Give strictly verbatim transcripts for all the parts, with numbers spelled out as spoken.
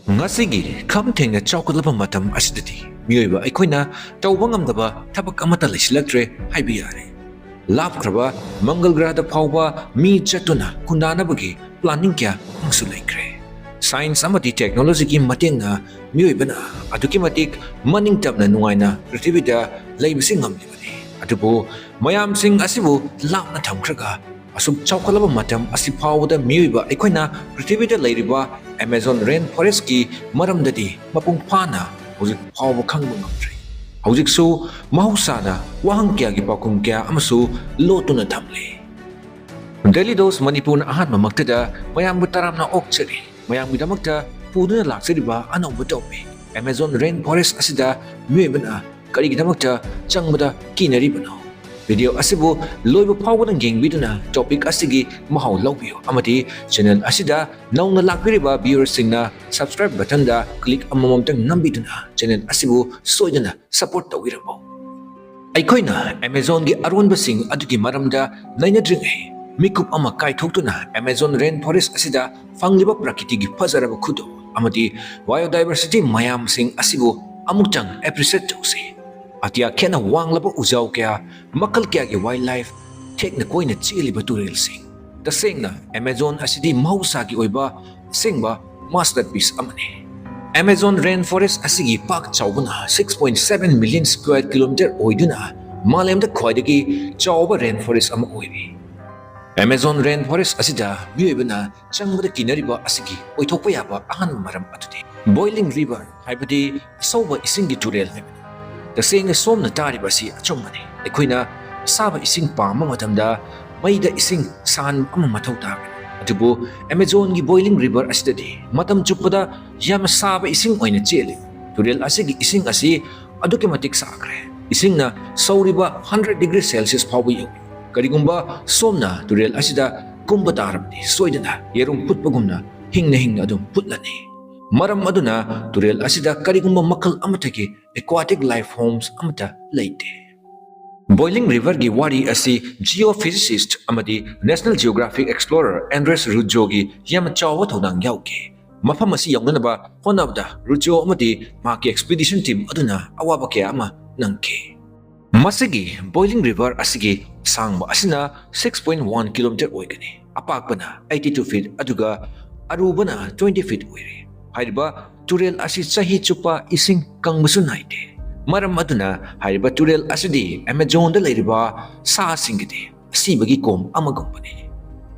ꯉꯁꯤꯒꯤ ꯈꯝ ꯊꯦꯡꯅ ꯆꯥꯎꯈꯠꯂꯕ ꯃꯇꯝ ꯑꯁꯤꯗꯗꯤ ꯃꯤꯑꯣꯏꯕ ꯑꯩꯈꯣꯏꯅ ꯇꯧꯕ ꯉꯝꯗꯕ ꯊꯕꯛ ꯑꯃꯠꯇ ꯂꯩꯁꯤꯜꯂꯛꯇ꯭ꯔꯦ ꯍꯥꯏꯕ ꯌꯥꯔꯦ꯫ ꯂꯥꯞꯈ꯭ꯔꯕ ꯃꯪꯒꯜ ꯒ꯭ꯔꯍꯗ ꯐꯥꯎꯕ ꯃꯤ ꯆꯠꯇꯨꯅ ꯈꯨꯟꯗꯥꯅꯕꯒꯤ planning ꯀꯌꯥ ꯑꯃꯁꯨ ꯂꯩꯈ꯭ꯔꯦ꯫ Science ꯑꯃꯗꯤ technologyꯒꯤ ꯃꯇꯦꯡꯅ ꯃꯤꯑꯣꯏꯕꯅ ꯑꯗꯨꯛꯀꯤ ꯃꯇꯤꯛ ꯃꯅꯤꯡ ꯇꯝꯅ ꯅꯨꯡꯉꯥꯏꯅ ꯄ꯭ꯔꯤꯊꯤꯕꯤꯗ ꯂꯩꯕꯁꯤ ꯉꯝꯂꯤꯕꯅꯤ꯫ ꯑꯗꯨꯕꯨ ꯃꯌꯥꯝꯁꯤꯡ ꯑꯁꯤꯕꯨ ꯂꯥꯞꯅ ꯊꯝꯈ꯭ꯔꯒ ꯑꯁꯨꯛ ꯆꯥꯎꯈꯠꯂꯕ ꯃꯇꯝ ꯑꯁꯤ ꯐꯥꯎꯕꯗ ꯃꯤꯑꯣꯏꯕ ꯑꯩꯈꯣꯏꯅ ꯄ꯭ꯔꯤꯊꯤꯕꯤꯗ ꯂꯩꯔꯤꯕ Amazon rain forestꯀꯤ ꯃꯔꯝꯗꯗꯤ ꯃꯄꯨꯡ ꯐꯥꯅ ꯍꯧꯖꯤꯛ ꯐꯥꯎꯕ ꯈꯪꯕ ꯉꯝꯗ꯭ꯔꯤ꯫ ꯍꯧꯖꯤꯛꯁꯨ ꯃꯍꯧꯁꯥꯅ ꯋꯥꯍꯪ ꯀꯌꯥꯒꯤ ꯄꯥꯎꯈꯨꯝ ꯀꯌꯥ ꯑꯃꯁꯨ ꯂꯣꯠꯇꯨꯅ ꯊꯝꯂꯤ꯫ Daily Dose ꯃꯅꯤꯄꯨꯔꯅ ꯑꯍꯥꯟꯕꯃꯛꯇꯗ ꯃꯌꯥꯝꯕꯨ ꯇꯔꯥꯝꯅ ꯑꯣꯛꯆꯔꯤ꯫ ꯃꯌꯥꯝꯒꯤꯗꯃꯛꯇ ꯄꯨꯗꯨꯅ ꯂꯥꯛꯆꯔꯤꯕ ꯑꯅꯧꯕ topic Amazon rain forest ꯑꯁꯤꯗ ꯃꯤꯑꯣꯏꯕꯅ ꯀꯔꯤꯒꯤꯗꯃꯛꯇ ꯆꯪꯕꯗ ꯀꯤꯅꯔꯤꯕꯅꯣ? Video ꯑꯁꯤꯕꯨ ꯂꯣꯏꯕ ꯐꯥꯎꯕꯗ ꯌꯦꯡꯕꯤꯗꯨꯅ topic ꯑꯁꯤꯒꯤ ꯃꯍꯥꯎ ꯂꯧꯕꯤꯌꯨ ꯑꯃꯗꯤ channel ꯑꯁꯤꯗ ꯅꯧꯅ ꯂꯥꯛꯄꯤꯔꯤꯕ viewerꯁꯤꯡꯅ subscribe buttonꯗ click ꯑꯃꯃꯝꯇꯪ ꯅꯝꯕꯤꯗꯨꯅ channel ꯑꯁꯤꯕꯨ ꯁꯣꯏꯗꯅ support ꯇꯧꯕꯤꯔꯝꯃꯨ꯫ ꯑꯩꯈꯣꯏꯅ Amazonꯒꯤ ꯑꯔꯣꯟꯕꯁꯤꯡ ꯑꯗꯨꯒꯤ ꯃꯔꯝꯗ ꯅꯩꯅꯗ꯭ꯔꯤꯉꯩ ꯃꯤꯀꯨꯞ ꯑꯃ ꯀꯥꯏꯊꯣꯛꯇꯨꯅ Amazon rain forest ꯑꯁꯤꯗ ꯐꯪꯂꯤꯕ ꯄ꯭ꯔꯀꯤꯇꯤꯒꯤ ꯐꯖꯔꯕ ꯈꯨꯗꯣꯜ ꯑꯃꯗꯤ biodiversity ꯃꯌꯥꯝꯁꯤꯡ ꯑꯁꯤꯕꯨ ꯑꯃꯨꯛꯇꯪ appreciate ꯇꯧꯁꯤ꯫ ꯑꯇꯤꯌꯥ ꯈꯦꯠꯅ ꯋꯥꯡꯂꯕ ꯎꯖꯥꯎ ꯀꯌꯥ, ꯃꯈꯜ ꯀꯌꯥꯒꯤ wildlife, ꯊꯦꯛꯅ ꯀꯣꯏꯅ ꯆꯦꯜꯂꯤꯕ ꯇꯨꯔꯦꯜꯁꯤꯡ꯫ ꯇꯁꯦꯡꯅ Amazon ꯑꯁꯤꯗꯤ ꯃꯍꯧꯁꯥꯒꯤ ꯑꯣꯏꯕ ꯑꯁꯦꯡꯕ masterpiece ꯑꯃꯅꯤ꯫ Amazon rain forest ꯑꯁꯤꯒꯤ ꯄꯥꯛ ꯆꯥꯎꯕꯅ six point seven million square kilometer ꯑꯣꯏꯗꯨꯅ ꯃꯥꯂꯦꯝꯗ ꯈ꯭ꯋꯥꯏꯗꯒꯤ ꯆꯥꯎꯕ rain forest ꯑꯃ ꯑꯣꯏꯔꯤ꯫ Amazon rain forest ꯑꯁꯤꯗ ꯃꯤꯑꯣꯏꯕꯅ ꯆꯪꯕꯗ ꯀꯤꯅꯔꯤꯕ ꯑꯁꯤꯒꯤ ꯑꯣꯏꯊꯣꯛꯄ ꯌꯥꯕ ꯑꯍꯥꯟꯕ ꯃꯔꯝ ꯑꯗꯨꯗꯤ boiling river ꯍꯥꯏꯕꯗꯤ ꯑꯁꯧꯕ ꯏꯁꯤꯡꯒꯤ ꯇꯨꯔꯦꯜ ꯍꯥꯏꯕꯅꯤ꯫ ꯇꯁꯦꯡꯅ ꯁꯣꯝꯅ ꯇꯥꯔꯤꯕ ꯑꯁꯤ ꯑꯆꯨꯝꯕꯅꯤ꯫ ꯑꯩꯈꯣꯏꯅ ꯑꯁꯥꯕ ꯏꯁꯤꯡ ꯄꯥꯝꯕ ꯃꯇꯝꯗ ꯃꯩꯗ ꯏꯁꯤꯡ ꯁꯥꯍꯟꯕ ꯑꯃ ꯃꯊꯧ ꯇꯥꯒꯅꯤ꯫ ꯑꯗꯨꯕꯨ Amazonꯒꯤ boiling river ꯑꯁꯤꯗꯗꯤ ꯃꯇꯝ ꯆꯨꯞꯄꯗ ꯌꯥꯝꯅ ꯁꯥꯕ ꯏꯁꯤꯡ ꯑꯣꯏꯅ ꯆꯦꯜꯂꯤ꯫ ꯇꯨꯔꯦꯜ ꯑꯁꯤꯒꯤ ꯏꯁꯤꯡ ꯑꯁꯤ ꯑꯗꯨꯛꯀꯤ ꯃꯇꯤꯛ ꯁꯥꯈ꯭ꯔꯦ꯫ ꯏꯁꯤꯡꯅ ꯁꯧꯔꯤꯕ hundred degree Celsius ꯐꯥꯎꯕ ꯌꯧꯏ꯫ ꯀꯔꯤꯒꯨꯝꯕ ꯁꯣꯝꯅ ꯇꯨꯔꯦꯜ ꯑꯁꯤꯗ ꯀꯨꯝꯕ ꯇꯥꯔꯕꯗꯤ ꯁꯣꯏꯗꯅ ꯌꯦꯔꯨꯝ ꯐꯨꯠꯄꯒꯨꯝꯅ ꯍꯤꯡꯅ ꯍꯤꯡꯅ ꯑꯗꯨꯝ ꯐꯨꯠꯂꯅꯤ꯫ ꯃꯔꯝ ꯑꯗꯨꯅ ꯇꯨꯔꯦꯜ ꯑꯁꯤꯗ ꯀꯔꯤꯒꯨꯝꯕ ꯃꯈꯜ ꯑꯃꯠꯇꯒꯤ aquatic life forms ꯑꯃꯠꯇ ꯂꯩꯇꯦ꯫ Boiling riverꯒꯤ ꯋꯥꯔꯤ ꯑꯁꯤ geophysicist ꯑꯃꯗꯤ National Geographic explorer Andres Rudzoꯒꯤ ꯌꯥꯝꯅ ꯆꯥꯎꯕ ꯊꯧꯗꯥꯡ ꯌꯥꯎꯈꯤ꯫ ꯃꯐꯝ ꯑꯁꯤ ꯌꯧꯅꯅꯕ ꯍꯣꯠꯅꯕꯗ ꯔꯨꯆꯤꯑꯣ ꯑꯃꯗꯤ ꯃꯍꯥꯛꯀꯤ expedition team ꯑꯗꯨꯅ ꯑꯋꯥꯕ ꯀꯌꯥ ꯑꯃ ꯅꯪꯈꯤ꯫ ꯃꯁꯤꯒꯤ Boiling River ꯑꯁꯤꯒꯤ ꯁꯥꯡꯕ ꯑꯁꯤꯅ six point one kilometer ꯑꯣꯏꯒꯅꯤ, ꯑꯄꯥꯛꯄꯅ eighty two feet ꯑꯗꯨꯒ ꯑꯔꯨꯕꯅ twenty feet ꯑꯣꯏꯔꯤ꯫ ꯍꯥꯏꯔꯤꯕ ꯇꯨꯔꯦꯜ ꯑꯁꯤ ꯆꯍꯤ ꯆꯨꯞꯄ ꯏꯁꯤꯡ ꯀꯪꯕꯁꯨ ꯅꯥꯏꯗꯦ꯫ ꯃꯔꯝ ꯑꯗꯨꯅ ꯍꯥꯏꯔꯤꯕ ꯇꯨꯔꯦꯜ ꯑꯁꯤꯗꯤ ꯑꯦꯃꯥꯖꯣꯟꯗ ꯂꯩꯔꯤꯕ ꯁꯥꯁꯤꯡꯒꯤꯗꯤ ꯑꯁꯤꯕꯒꯤ ꯀꯣꯝ ꯑꯃꯒꯨꯝꯕꯅꯤ꯫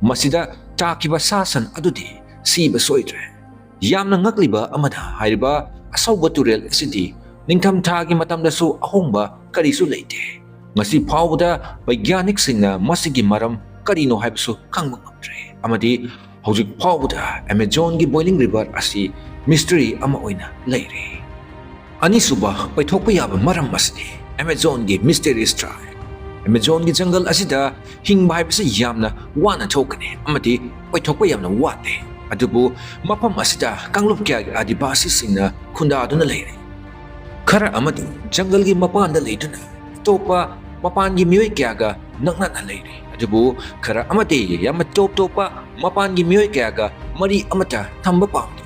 ꯃꯁꯤꯗ ꯇꯥꯈꯤꯕ ꯁꯥ ꯁꯟ ꯑꯗꯨꯗꯤ ꯁꯤꯕ ꯁꯣꯏꯗ꯭ꯔꯦ꯫ ꯌꯥꯝꯅ ꯉꯛꯂꯤꯕ ꯑꯃꯅ, ꯍꯥꯏꯔꯤꯕ ꯑꯁꯧꯕ ꯇꯨꯔꯦꯜ ꯑꯁꯤꯗꯤ ꯅꯤꯡꯊꯝꯊꯥꯒꯤ ꯃꯇꯝꯗꯁꯨ ꯑꯍꯣꯡꯕ ꯀꯔꯤꯁꯨ ꯂꯩꯇꯦ꯫ ꯉꯁꯤ ꯐꯥꯎꯕꯗ ꯕꯩꯒ꯭ꯌꯥꯅꯤꯛꯁꯤꯡꯅ ꯃꯁꯤꯒꯤ ꯃꯔꯝ ꯀꯔꯤꯅꯣ ꯍꯥꯏꯕꯁꯨ ꯈꯪꯕ ꯉꯝꯗ꯭ꯔꯦ, ꯑꯃꯗꯤ ꯍꯧꯖꯤꯛ ꯐꯥꯎꯕꯗ ꯑꯦꯃꯥꯖꯣꯟꯒꯤ Boiling River ꯑꯁꯤ mystery ꯑꯃ ꯑꯣꯏꯅ ꯂꯩꯔꯤ꯫ ꯑꯅꯤꯁꯨꯕ ꯑꯣꯏꯊꯣꯛꯄ ꯌꯥꯕ ꯃꯔꯝ ꯑꯁꯤꯗꯤ ꯑꯦꯃꯥꯖꯣꯟꯒꯤ Mysterious Tribe꯫ ꯑꯦꯃꯥꯖꯣꯟꯒꯤ ꯖꯪꯒꯜ ꯑꯁꯤꯗ ꯍꯤꯡꯕ ꯍꯥꯏꯕꯁꯤ ꯌꯥꯝꯅ ꯋꯥꯅ ꯊꯣꯛꯀꯅꯤ ꯑꯃꯗꯤ ꯑꯣꯏꯊꯣꯛꯄ ꯌꯥꯝꯅ ꯋꯥꯠꯂꯦ꯫ ꯑꯗꯨꯕꯨ ꯃꯐꯝ ꯑꯁꯤꯗ ꯀꯥꯡꯂꯨꯞ ꯀꯌꯥꯒꯤ ꯑꯥꯗꯤꯕꯥꯁꯤꯁꯤꯡꯅ ꯈꯨꯟꯗꯥꯗꯨꯅ ꯂꯩꯔꯤ꯫ ꯈꯔ ꯑꯃꯗꯤ ꯖꯪꯒꯜꯒꯤ ꯃꯄꯥꯟꯗ ꯂꯩꯗꯨꯅ ꯑꯇꯣꯞꯄ ꯃꯄꯥꯟꯒꯤ ꯃꯤꯑꯣꯏ ꯀꯌꯥꯒ ꯅꯛꯅꯅ ꯂꯩꯔꯤ꯫ ꯑꯗꯨꯕꯨ ꯈꯔ ꯑꯃꯗꯤ ꯌꯥꯝꯅ ꯇꯣꯞ ꯇꯣꯞꯄ ꯃꯄꯥꯟꯒꯤ ꯃꯤꯑꯣꯏ ꯀꯌꯥꯒ ꯃꯔꯤ ꯑꯃꯠꯇ ꯊꯝꯕ ꯄꯥꯝꯗꯦ꯫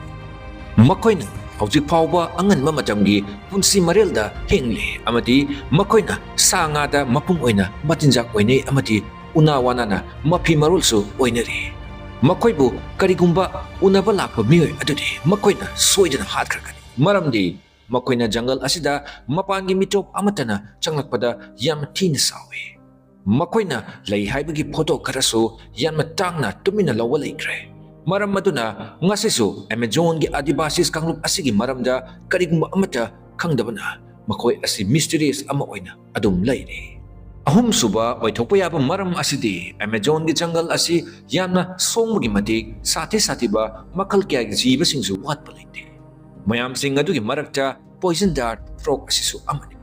ꯃꯈꯣꯏꯅ ꯍꯧꯖꯤꯛ ꯐꯥꯎꯕ ꯑꯉꯟꯕ ꯃꯇꯝꯒꯤ ꯄꯨꯟꯁꯤ ꯃꯔꯦꯜꯗ ꯍꯤꯡꯂꯤ ꯑꯃꯗꯤ ꯃꯈꯣꯏꯅ ꯁꯥ ꯉꯥꯗ ꯃꯄꯨꯡ ꯑꯣꯏꯅ ꯃꯆꯤꯟꯖꯥꯛ ꯑꯣꯏꯅꯩ ꯑꯃꯗꯤ ꯎꯅꯥ ꯋꯥꯅꯥꯅ ꯃꯐꯤ ꯃꯔꯣꯜꯁꯨ ꯑꯣꯏꯅꯔꯤ꯫ ꯃꯈꯣꯏꯕꯨ ꯀꯔꯤꯒꯨꯝꯕ ꯎꯅꯕ ꯂꯥꯛꯄ ꯃꯤꯑꯣꯏ ꯑꯗꯨꯗꯤ ꯃꯈꯣꯏꯅ ꯁꯣꯏꯗꯅ ꯍꯥꯠꯈ꯭ꯔꯒꯅꯤ, ꯃꯔꯝꯗꯤ ꯃꯈꯣꯏꯅ ꯖꯪꯒꯜ ꯑꯁꯤꯗ ꯃꯄꯥꯟꯒꯤ ꯃꯤꯇꯣꯞ ꯑꯃꯠꯇꯅ ꯆꯪꯂꯛꯄꯗ ꯌꯥꯝꯅ ꯊꯤꯅ ꯁꯥꯎꯏ꯫ ꯃꯈꯣꯏꯅ ꯂꯩ ꯍꯥꯏꯕꯒꯤ ꯐꯣꯇꯣ ꯈꯔꯁꯨ ꯌꯥꯝꯅ ꯇꯥꯡꯅ ꯇꯨꯃꯤꯟꯅ ꯂꯧꯕ ꯂꯩꯈ꯭ꯔꯦ꯫ ꯃꯔꯝ ꯑꯗꯨꯅ ꯉꯁꯤꯁꯨ ꯑꯦꯃꯥꯖꯣꯟꯒꯤ ꯑꯥꯗꯤꯕꯥꯁꯤꯁ ꯀꯥꯡꯂꯨꯞ ꯑꯁꯤꯒꯤ ꯃꯔꯝꯗ ꯀꯔꯤꯒꯨꯝꯕ ꯑꯃꯠꯇ ꯈꯪꯗꯕꯅ ꯃꯈꯣꯏ ꯑꯁꯤ mysterious ꯑꯃ ꯑꯣꯏꯅ ꯑꯗꯨꯝ ꯂꯩꯔꯤ꯫ ꯑꯍꯨꯝꯁꯨꯕ ꯑꯣꯏꯊꯣꯛꯄ ꯌꯥꯕ ꯃꯔꯝ ꯑꯁꯤꯗꯤ ꯑꯦꯃꯥꯖꯣꯟꯒꯤ ꯖꯪꯒꯜ ꯑꯁꯤ ꯌꯥꯝꯅ ꯁꯣꯡꯕꯒꯤ ꯃꯇꯤꯛ ꯁꯥꯊꯤ ꯁꯥꯊꯤꯕ ꯃꯈꯜ ꯀꯌꯥꯒꯤ ꯖꯤꯕꯁꯤꯡꯁꯨ ꯋꯥꯠꯄ ꯂꯩꯇꯦ꯫ ꯃꯌꯥꯝꯁꯤꯡ ꯑꯗꯨꯒꯤ ꯃꯔꯛꯇ poison dart frog ꯑꯁꯤꯁꯨ ꯑꯃꯅꯤ꯫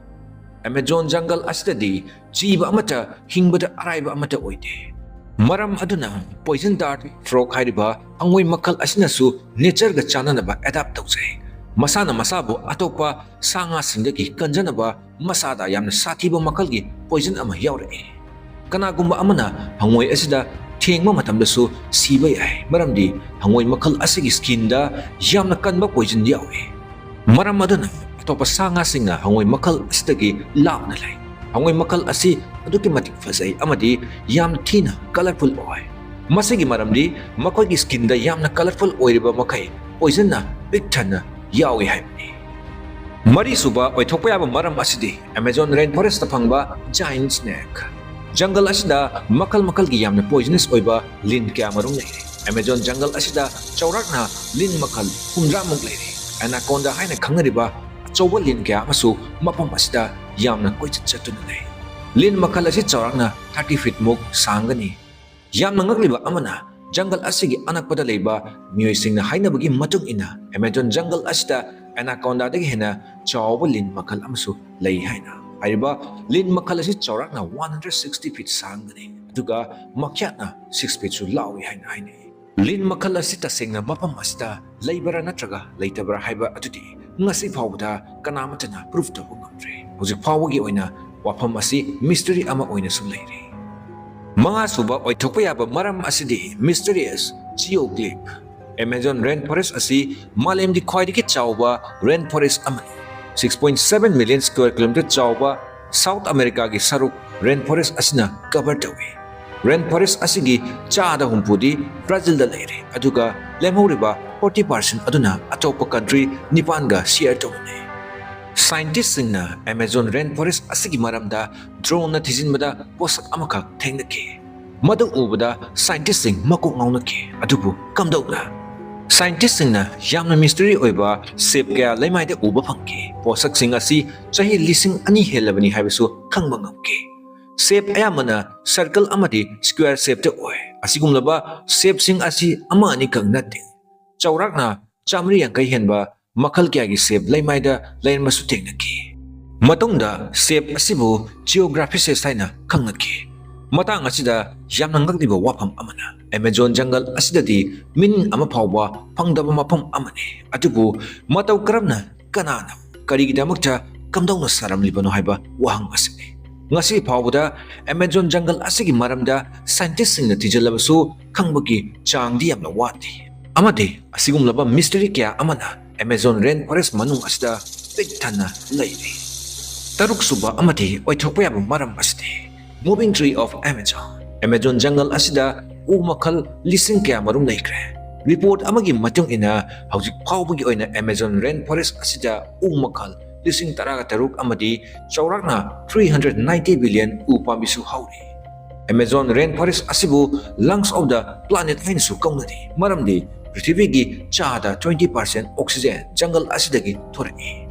ꯑꯦꯃꯥꯖꯣꯟ ꯖꯪꯒꯜ ꯑꯁꯤꯗꯗꯤ ꯖꯤꯕ ꯑꯃꯠꯇ ꯍꯤꯡꯕꯗ ꯑꯔꯥꯏꯕ ꯑꯃꯠꯇ ꯑꯣꯏꯗꯦ꯫ ꯃꯔꯝ ꯑꯗꯨꯅ poison dart frog ꯍꯥꯏꯔꯤꯕ ꯍꯪꯉꯣꯏ ꯃꯈꯜ ꯑꯁꯤꯅꯁꯨ natureꯒ ꯆꯥꯟꯅꯅꯕ adapt ꯇꯧꯖꯩ꯫ ꯃꯁꯥꯅ ꯃꯁꯥꯕꯨ ꯑꯇꯣꯞꯄ ꯁꯥ ꯉꯥꯁꯤꯡꯗꯒꯤ ꯀꯟꯖꯅꯕ ꯃꯁꯥꯗ ꯌꯥꯝꯅ ꯁꯥꯊꯤꯕ ꯃꯈꯜꯒꯤ poison ꯑꯃ ꯌꯥꯎꯔꯛꯏ꯫ ꯀꯅꯥꯒꯨꯝꯕ ꯑꯃꯅ ꯍꯪꯉꯣꯏ ꯑꯁꯤꯗ ꯊꯦꯡꯕ ꯃꯇꯝꯗꯁꯨ ꯁꯤꯕ ꯌꯥꯏ, ꯃꯔꯝꯗꯤ ꯍꯪꯉꯣꯏ ꯃꯈꯜ ꯑꯁꯤꯒꯤ skinꯗ ꯌꯥꯝꯅ ꯀꯟꯕ poison ꯌꯥꯎꯏ꯫ ꯃꯔꯝ ꯑꯗꯨꯅ ꯑꯇꯣꯞꯄ ꯁꯥ ꯉꯥꯁꯤꯡꯅ ꯍꯪꯉꯣꯏ ꯃꯈꯜ ꯑꯁꯤꯗꯒꯤ ꯂꯥꯞꯅ ꯂꯩ꯫ ꯍꯪꯉꯣꯏ ꯃꯈꯜ ꯑꯁꯤ ꯑꯗꯨꯛꯀꯤ ꯃꯇꯤꯛ ꯐꯖꯩ ꯑꯃꯗꯤ ꯌꯥꯝꯅ ꯊꯤꯅ colourful ꯑꯣꯏ꯫ ꯃꯁꯤꯒꯤ ꯃꯔꯝꯗꯤ ꯃꯈꯣꯏꯒꯤ skinꯗ ꯌꯥꯝꯅ colourful ꯑꯣꯏꯔꯤꯕ ꯃꯈꯩ poisonꯅ ꯄꯤꯛ ꯊꯟꯅ ꯌꯥꯎꯏ ꯍꯥꯏꯕꯅꯤ꯫ ꯃꯔꯤꯁꯨꯕ ꯑꯣꯏꯊꯣꯛꯄ ꯌꯥꯕ ꯃꯔꯝ ꯑꯁꯤꯗꯤ Amazon rainforestꯇ ꯐꯪꯕ giant snake꯫ ꯖꯪꯒꯜ ꯑꯁꯤꯗ ꯃꯈꯜ ꯃꯈꯜꯒꯤ ꯌꯥꯝꯅ poisonous ꯑꯣꯏꯕ ꯂꯤꯟ ꯀꯌꯥ ꯃꯔꯨꯝ ꯂꯩꯔꯤ꯫ Amazon ꯖꯪꯒꯜ ꯑꯁꯤꯗ ꯆꯥꯎꯔꯥꯛꯅ ꯂꯤꯟ ꯃꯈꯜ ꯍꯨꯝꯗ꯭ꯔꯥ ꯃꯨꯛ ꯂꯩꯔꯤ꯫ Anaconda ꯍꯥꯏꯅ ꯈꯪꯅꯔꯤꯕ ꯑꯆꯧꯕ ꯂꯤꯟ ꯀꯌꯥ ꯑꯃꯁꯨ ꯃꯐꯝ ꯑꯁꯤꯗ ꯌꯥꯝꯅ ꯀꯣꯏꯆꯠ ꯆꯠꯇꯨꯅ ꯂꯩ꯫ ꯂꯤꯟ ꯃꯈꯜ ꯑꯁꯤ ꯆꯥꯎꯔꯥꯛꯅ thirty feet ꯃꯨꯛ ꯁꯥꯡꯒꯅꯤ꯫ ꯌꯥꯝꯅ ꯉꯛꯂꯤꯕ ꯑꯃꯅ, ꯖꯪꯒꯜ ꯑꯁꯤꯒꯤ ꯑꯅꯛꯄꯗ ꯂꯩꯕ ꯃꯤꯑꯣꯏꯁꯤꯡꯅ ꯍꯥꯏꯅꯕꯒꯤ ꯃꯇꯨꯡ ꯏꯟꯅ, Amazon ꯖꯪꯒꯜ ꯑꯁꯤꯗ Anacondaꯗꯒꯤ ꯍꯦꯟꯅ ꯆꯥꯎꯕ ꯂꯤꯟ ꯃꯈꯜ ꯑꯃꯁꯨ ꯂꯩ ꯍꯥꯏꯅ꯫ ꯍꯥꯏꯔꯤꯕ ꯂꯤꯟ ꯃꯈꯜ ꯑꯁꯤ ꯆꯥꯎꯔꯥꯛꯅ one hundred sixty feet ꯁꯥꯡꯒꯅꯤ, ꯑꯗꯨꯒ ꯃꯈ꯭ꯌꯥꯠꯅ six feetꯁꯨ ꯂꯥꯎꯏ ꯍꯥꯏꯅ ꯍꯥꯏꯅꯩ꯫ ꯂꯤꯟ ꯃꯈꯜ ꯑꯁꯤ ꯇꯁꯦꯡꯅ ꯃꯐꯝ ꯑꯁꯤꯗ ꯂꯩꯕ꯭ꯔꯥ ꯅꯠꯇ꯭ꯔꯒ ꯂꯩꯇꯕ꯭ꯔꯥ ꯍꯥꯏꯕ ꯑꯗꯨꯗꯤ ꯉꯁꯤ ꯐꯥꯎꯕꯗ ꯀꯅꯥꯃꯠꯇꯅ proof ꯇꯧꯕ ꯉꯝꯗ꯭ꯔꯤ꯫ ꯍꯧꯖꯤꯛ ꯐꯥꯎꯕꯒꯤ ꯑꯣꯏꯅ ꯋꯥꯐꯝ ꯑꯁꯤ mystery ꯑꯃ ꯑꯣꯏꯅꯁꯨ ꯂꯩꯔꯤ꯫ ꯃꯉꯥꯁꯨꯕ ꯑꯣꯏꯊꯣꯛꯄ ꯌꯥꯕ ꯃꯔꯝ ꯑꯁꯤꯗꯤ mysterious geoglyph꯫ Amazon rainforest ꯑꯁꯤ ꯃꯥꯂꯦꯝꯒꯤ ꯈ꯭ꯋꯥꯏꯗꯒꯤ ꯆꯥꯎꯕ rainforest ꯑꯃꯅꯤ꯫ Six point seven million square kilometer ꯆꯥꯎꯕ South Americaꯒꯤ ꯁꯔꯨꯛ rainforest ꯑꯁꯤꯅ cover ꯇꯧꯏ꯫ Rainforest ꯑꯁꯤꯒꯤ ꯆꯥꯗ ꯍꯨꯝꯐꯨꯗꯤ Brazilꯗ ꯂꯩꯔꯦ, ꯑꯗꯨꯒ ꯂꯦꯝꯍꯧꯔꯤꯕ forty percent ꯑꯗꯨꯅ ꯑꯇꯣꯞꯄ country ꯅꯤꯄꯥꯟꯒ share ꯇꯧꯅꯩ꯫ Scientistꯁꯤꯡꯅ Amazon rainforest ꯑꯁꯤꯒꯤ ꯃꯔꯝꯗ droneꯅ ꯊꯤꯖꯤꯟꯕꯗ ꯄꯣꯠꯁꯛ ꯑꯃꯈꯛ ꯊꯦꯡꯅꯈꯤ꯫ ꯃꯗꯨ ꯎꯕꯗ scientistꯁꯤꯡ ꯃꯀꯣꯛ ꯉꯥꯎꯅꯈꯤ꯫ ꯑꯗꯨꯕꯨ ꯀꯝꯗꯧꯅ? Scientistꯁꯤꯡꯅ ꯌꯥꯝꯅ mystery ꯑꯣꯏꯕ shape ꯀꯌꯥ ꯂꯩꯃꯥꯏꯗ ꯎꯕ ꯐꯪꯈꯤ꯫ ꯄꯣꯠꯁꯛꯁꯤꯡ ꯑꯁꯤ ꯆꯍꯤ ꯂꯤꯁꯤꯡ ꯑꯅꯤ ꯍꯦꯜꯂꯕꯅꯤ ꯍꯥꯏꯕꯁꯨ ꯈꯪꯕ ꯉꯝꯈꯤ꯫ Shape ꯑꯌꯥꯝꯕꯅ circle ꯑꯃꯗꯤ square shapeꯇ ꯑꯣꯏ꯫ ꯑꯁꯤꯒꯨꯝꯂꯕ shapeꯁꯤꯡ ꯑꯁꯤ ꯑꯃ ꯑꯅꯤꯈꯛ ꯅꯠꯇꯦ꯫ ꯆꯥꯎꯔꯥꯛꯅ ꯆꯥꯃꯔꯤ ꯌꯥꯡꯈꯩ ꯍꯦꯟꯕ ꯃꯈꯜ ꯀꯌꯥꯒꯤ shape ꯂꯩꯃꯥꯏꯗ ꯂꯩꯔꯝꯕꯁꯨ ꯊꯦꯡꯅꯈꯤ꯫ ꯃꯇꯨꯡꯗ shape ꯑꯁꯤꯕꯨ geographicist ꯍꯥꯏꯅ ꯈꯪꯅꯈꯤ꯫ ꯃꯇꯥꯡ ꯑꯁꯤꯗ ꯌꯥꯝꯅ ꯉꯛꯂꯤꯕ ꯋꯥꯐꯝ ꯑꯃꯅ, Amazon ꯖꯪꯒꯜ ꯑꯁꯤꯗꯗꯤ ꯃꯤꯅꯤꯟ ꯑꯃ ꯐꯥꯎꯕ ꯐꯪꯗꯕ ꯃꯐꯝ ꯑꯃꯅꯤ꯫ ꯑꯗꯨꯕꯨ ꯃꯇꯧ ꯀꯔꯝꯅ, ꯀꯅꯥꯅ, ꯀꯔꯤꯒꯤꯗꯃꯛꯇ, ꯀꯝꯗꯧꯅ ꯁꯥꯔꯝꯂꯤꯕꯅꯣ ꯍꯥꯏꯕ ꯋꯥꯍꯪ ꯑꯁꯤꯅꯤ꯫ ꯉꯁꯤ ꯐꯥꯎꯕꯗ Amazon jungle ꯑꯁꯤꯒꯤ ꯃꯔꯝꯗ scientistꯁꯤꯡꯅ ꯊꯤꯖꯤꯜꯂꯕꯁꯨ ꯈꯪꯕꯒꯤ ꯆꯥꯡꯗꯤ ꯌꯥꯝꯅ ꯋꯥꯠꯂꯤ꯫ ꯑꯃꯗꯤ ꯑꯁꯤꯒꯨꯝꯂꯕ mystery ꯀꯌꯥ ꯑꯃꯅ Amazon rainforest ꯃꯅꯨꯡ ꯑꯁꯤꯗ ꯄꯤꯛ ꯊꯟꯅ ꯂꯩꯔꯤ꯫ ꯇꯔꯨꯛꯁꯨꯕ ꯑꯃꯗꯤ ꯑꯣꯏꯊꯣꯛꯄ ꯌꯥꯕ ꯃꯔꯝ ꯑꯁꯤꯗꯤ Moving Tree of Amazon꯫ Amazon jungle ꯑꯁꯤꯗ ꯎ ꯃꯈꯜ ꯂꯤꯁꯤꯡ ꯀꯌꯥ ꯃꯔꯨꯝ ꯂꯩꯈ꯭ꯔꯦ꯫ Report ꯑꯃꯒꯤ ꯃꯇꯨꯡ ꯏꯟꯅ ꯍꯧꯖꯤꯛ ꯐꯥꯎꯕꯒꯤ ꯑꯣꯏꯅ Amazon rainforest ꯑꯁꯤꯗ ꯎ ꯃꯈꯜ ꯂꯤꯁꯤꯡ ꯇꯔꯥꯒ ꯇꯔꯨꯛ ꯑꯃꯗꯤ ꯆꯥꯎꯔꯥꯛꯅ three hundred ninety billion ꯎ ꯄꯥꯝꯕꯤꯁꯨ ꯍꯧꯔꯤ꯫ Amazon rainforest ꯑꯁꯤꯕꯨ lungs of the planet ꯍꯥꯏꯅꯁꯨ ꯀꯧꯅꯔꯤ, ꯃꯔꯝꯗꯤ ꯄ꯭ꯔꯤꯊꯤꯕꯤꯒꯤ ꯆꯥꯗ twenty percent oxygen jungle ꯑꯁꯤꯗꯒꯤ ꯊꯣꯔꯛꯏ꯫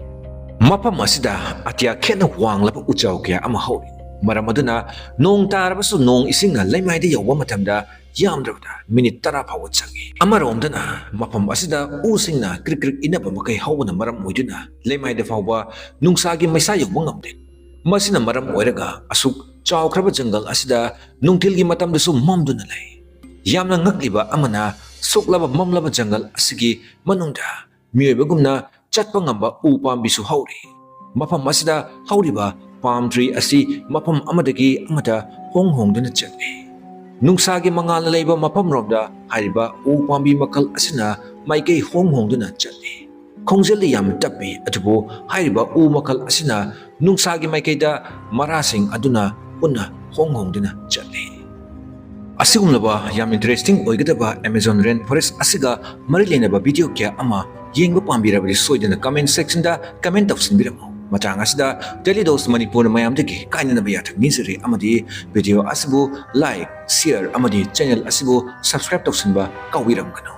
ꯃꯐꯝ ꯑꯁꯤꯗ ꯑꯇꯤꯌꯥ ꯈꯦꯠꯅ ꯋꯥꯡꯂꯕ ꯎꯖꯥꯎ ꯀꯌꯥ ꯑꯃ ꯍꯧꯔꯤ, ꯃꯔꯝ ꯑꯗꯨꯅ ꯅꯣꯡ ꯇꯥꯔꯕꯁꯨ ꯅꯣꯡ ꯏꯁꯤꯡꯅ ꯂꯩꯃꯥꯏꯗ ꯌꯧꯕ ꯃꯇꯝꯗ ꯌꯥꯝꯗ꯭ꯔꯕꯗ ꯃꯤꯅꯤꯠ ꯇꯔꯥ ꯐꯥꯎꯕ ꯆꯪꯏ꯫ ꯑꯃꯔꯣꯝꯗꯅ ꯃꯐꯝ ꯑꯁꯤꯗ ꯎꯁꯤꯡꯅ ꯀ꯭ꯔꯤꯛ ꯀ꯭ꯔꯤꯛ ꯏꯟꯅꯕ ꯃꯈꯩ ꯍꯧꯕꯅ ꯃꯔꯝ ꯑꯣꯏꯗꯨꯅ ꯂꯩꯃꯥꯏꯗ ꯐꯥꯎꯕ ꯅꯨꯡꯁꯥꯒꯤ ꯃꯩꯁꯥ ꯌꯧꯕ ꯉꯝꯗꯦ꯫ ꯃꯁꯤꯅ ꯃꯔꯝ ꯑꯣꯏꯔꯒ ꯑꯁꯨꯛ ꯆꯥꯎꯈ꯭ꯔꯕ jungle ꯑꯁꯤꯗ ꯅꯨꯡꯊꯤꯜꯒꯤ ꯃꯇꯝꯗꯁꯨ ꯃꯝꯗꯨꯅ ꯂꯩ꯫ ꯌꯥꯝꯅ ꯉꯛꯂꯤꯕ ꯑꯃꯅ, ꯁꯣꯛꯂꯕ ꯃꯝꯂꯕ jungle ꯑꯁꯤꯒꯤ ꯃꯅꯨꯡꯗ ꯃꯤꯑꯣꯏꯕꯒꯨꯝꯅ ꯆꯠꯄ ꯉꯝꯕ ꯎ ꯄꯥꯝꯕꯤꯁꯨ ꯍꯧꯔꯤ꯫ ꯃꯐꯝ ꯑꯁꯤꯗ ꯍꯧꯔꯤꯕ palm tree ꯑꯁꯤ ꯃꯐꯝ ꯑꯃꯗꯒꯤ ꯑꯃꯗ ꯍꯣꯡ ꯍꯣꯡꯗꯨꯅ ꯆꯠꯂꯤ꯫ ꯅꯨꯡꯁꯥꯒꯤ ꯃꯉꯥꯜꯅ ꯂꯩꯕ ꯃꯐꯝꯔꯣꯝꯗ ꯍꯥꯏꯔꯤꯕ ꯎ ꯄꯥꯝꯕꯤ ꯃꯈꯜ ꯑꯁꯤꯅ ꯃꯥꯏꯀꯩ ꯍꯣꯡ ꯍꯣꯡꯗꯨꯅ ꯆꯠꯂꯤ꯫ ꯈꯣꯡꯖꯦꯜꯗꯤ ꯌꯥꯝꯅ ꯇꯞꯄꯤ, ꯑꯗꯨꯕꯨ ꯍꯥꯏꯔꯤꯕ ꯎ ꯃꯈꯜ ꯑꯁꯤꯅ ꯅꯨꯡꯁꯥꯒꯤ ꯃꯥꯏꯀꯩꯗ ꯃꯔꯥꯁꯤꯡ ꯑꯗꯨꯅ ꯄꯨꯟꯅ ꯍꯣꯡ ꯍꯣꯡꯗꯨꯅ ꯆꯠꯂꯤ꯫ ꯑꯁꯤꯒꯨꯝꯂꯕ ꯌꯥꯝ interesting ꯑꯣꯏꯒꯗꯕ Amazon rainforest ꯑꯁꯤꯒ ꯃꯔꯤ ꯂꯩꯅꯕ video ꯀꯌꯥ ꯑꯃ ꯌꯦꯡꯕ ꯄꯥꯝꯕꯤꯔꯕꯗꯤ ꯁꯣꯏꯗꯅ comment sectionꯗ comment ꯇꯧꯁꯤꯟꯕꯤꯔꯝꯃꯨ꯫ ꯃꯇꯥꯡ ꯑꯁꯤꯗ Daily Dose ꯃꯅꯤꯄꯨꯔꯅ ꯃꯌꯥꯝꯗꯒꯤ ꯀꯥꯏꯅꯅꯕ ꯌꯥꯊꯪ ꯅꯤꯖꯔꯤ, ꯑꯃꯗꯤ video ꯑꯁꯤꯕꯨ like, share ꯑꯃꯗꯤ channel ꯑꯁꯤꯕꯨ subscribe ꯇꯧꯁꯤꯟꯕ ꯀꯥꯎꯕꯤꯔꯝꯒꯅꯨ꯫